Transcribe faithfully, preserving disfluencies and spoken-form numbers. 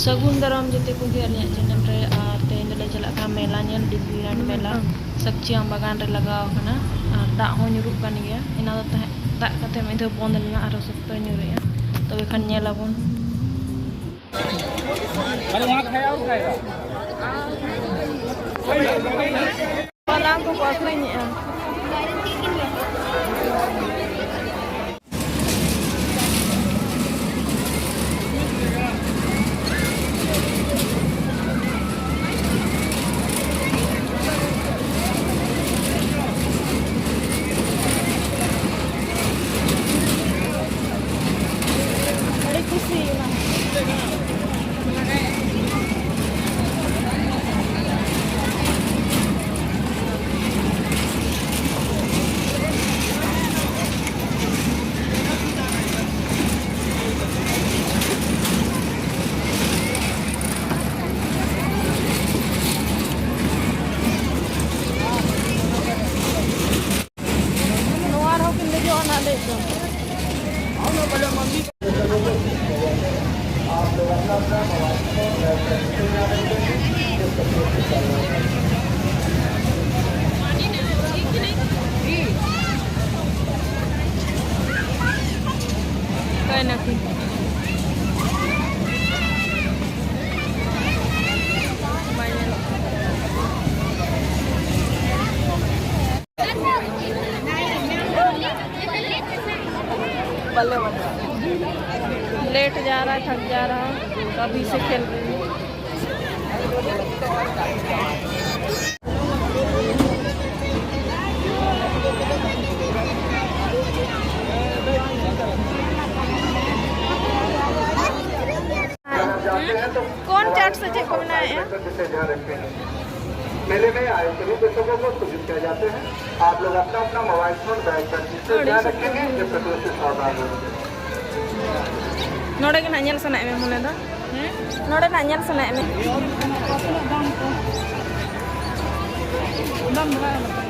ᱥᱟᱹᱜᱩᱱ ᱫᱟᱨᱟᱢ ᱡᱚᱛᱚ ᱠᱚᱜᱮ ᱟᱹᱞᱤᱧᱟᱜ ᱪᱮᱱᱮᱞ ᱨᱮ᱾ ᱟᱨ ᱛᱮᱦᱮᱧ ᱫᱚᱞᱮ ᱪᱟᱞᱟᱜ ᱠᱟᱱᱟ ᱢᱮᱞᱟ ᱧᱮᱞ, ᱰᱤᱡᱱᱤᱞᱮᱱᱰ ᱢᱮᱞᱟ᱾ ᱥᱟᱠᱪᱤᱭᱟᱢ ᱵᱟᱜᱟᱱ ᱨᱮ ᱞᱟᱜᱟᱣ ᱟᱠᱟᱱᱟ᱾ ᱟᱨ ᱫᱟᱜ ᱦᱚᱸ ᱧᱩᱨᱩᱜ ᱠᱟᱱ ᱜᱮᱭᱟ᱾ ᱮᱱᱟᱝ ᱫᱚ ᱛᱟᱦᱮᱸ, ᱫᱟᱜ ᱠᱟᱛᱮ ᱢᱤᱫ ᱫᱷᱟᱣ ᱵᱚᱱᱫ ᱞᱮᱱᱟ, ᱟᱨᱦᱚᱸ ᱥᱚᱠᱛᱚᱭ ᱧᱩᱨᱮᱜᱼᱟ᱾ ᱛᱚᱵᱮ ᱠᱷᱟᱱ ᱧᱮᱞ ᱟᱵᱚᱱ᱾ ᱯᱟᱞᱟᱝ ᱠᱚᱠᱚ ᱟᱹᱠᱷᱨᱤᱧᱮᱜᱼᱟ᱾ ᱟᱹᱰᱤ ᱠᱩᱥᱤ ᱚᱱᱟ᱾ ᱱᱚᱣᱟ ᱨᱮᱦᱚᱸ ᱠᱤᱱ ᱫᱮᱡᱚᱜᱼᱟ ᱱᱟᱜ ᱫᱮᱡ ᱫᱚ᱾ ᱚᱠᱟᱭ ᱱᱟᱠᱤᱱ? ᱵᱟᱭ ᱧᱮᱞᱚᱜ ᱠᱟᱱᱟ᱾ ᱵᱟᱞᱮ ᱵᱟᱰᱟᱭᱟ᱾ लेट जा रहा है, थक जा रहा है, कभी से खेल रही हूँ। कौन चाट से चेक को बनाए हैं? मेले में आए सभी दर्शकों को सूचित किया जाता है, आप लोग अपना अपना मोबाइल फोन बैग पर जिससे ध्यान रखेंगे, ये प्रकृति से सावधान रहेंगे। ᱱᱚᱰᱮ ᱜᱮ ᱱᱟᱜ ᱧᱮᱞ ᱥᱟᱱᱟᱭᱮᱫ ᱢᱮ ᱢᱚᱱᱮ ᱫᱚ? ᱦᱮᱸ? ᱱᱚᱰᱮ ᱱᱟᱜ ᱧᱮᱞ ᱥᱟᱱᱟᱭᱮᱫ ᱢᱮ? ᱛᱤᱱᱟᱹᱜ ᱫᱟᱢ ᱠᱚ? ᱫᱟᱢ ᱫᱚ ᱵᱟᱭ ᱵᱟᱛᱟᱣᱟ᱾